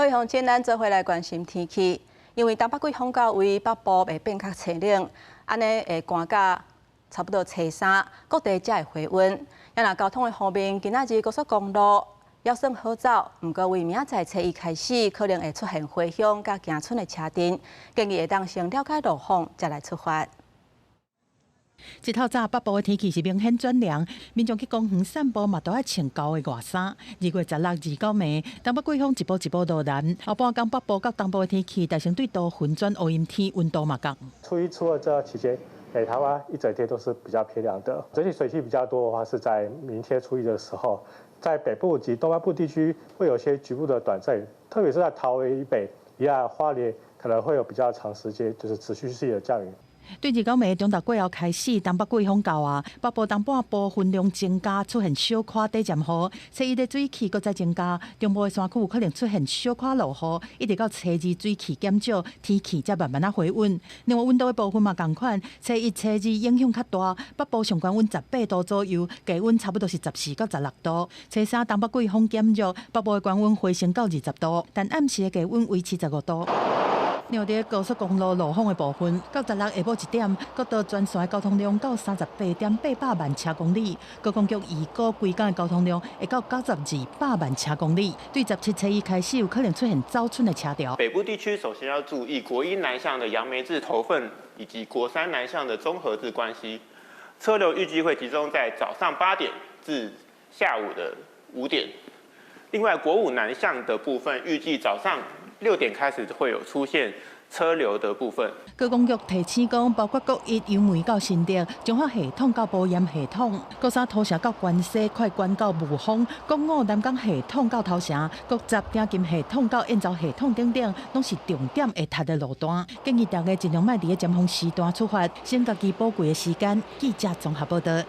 各位鄉親，咱做伙來關心天氣，因為東北季風到位，北部會變較清冷，按呢會寒到差不多初三，各地才會回溫。啊若交通的方面，今仔日高速公路猶算好走，毋過為明仔載初一開始，可能會出現回鄉佮行春的車陣，建議會當先了解路況，才來出發。這透早北部的天氣是明顯轉涼，民眾去公園散步嘛都愛穿厚的外衫。2月16、29暝，東北季風一波一波落南，後半工北部佮東部的天氣，大成對多雲轉烏陰天，溫度嘛降。初一、初二這段期間，北台灣一整天都是比較偏涼的。整體水汽比較多的話，是在明天初一的時候，在北部及東半部地區會有些局部的短暫雨，特別是在桃園以北、宜蘭花蓮，可能會有比較長時間，就是持續性的降雨。對29暝中晝過後開始，東北季風到啊，北部東半部雲量增加，出現小可短暫雨。初一的水汽閣再增加，中部的山區有可能出現小可落雨，一直到初二水汽減少，天氣才慢慢仔回穩。另外溫度的部分嘛仝款，初一、初二影響較大，北部上懸溫18度左右，低溫差不多是14到16度。初三東北季風減弱，北部的懸溫回升到20度，但暗時的低溫維持15度。另外，佇高速公路路況的部分，到十六下晡1點，國道全線交通量到38.8百萬車公里。高公局預估規工的交通量會到92百萬車公里。對17初一開始，有可能出現早春的車潮。北部地區首先要注意國一南向的楊梅至頭份，以及國三南向的中和至關西，車流預計會集中在早上8點至下午的5點。另外，國五南向的部分，預計早上6點開始會有出現車流的部分。高公局提醒講，包括國一楊梅到新竹、彰化系統到埔鹽系統、國三土城到關西、快關到霧峰、國五南港系統到頭城、國十鼎金系統到燕巢系統等等，攏是重點會塞的路段。建議大家盡量莫佇咧尖峰時段出發，省家己寶貴的時間。記者綜合報道。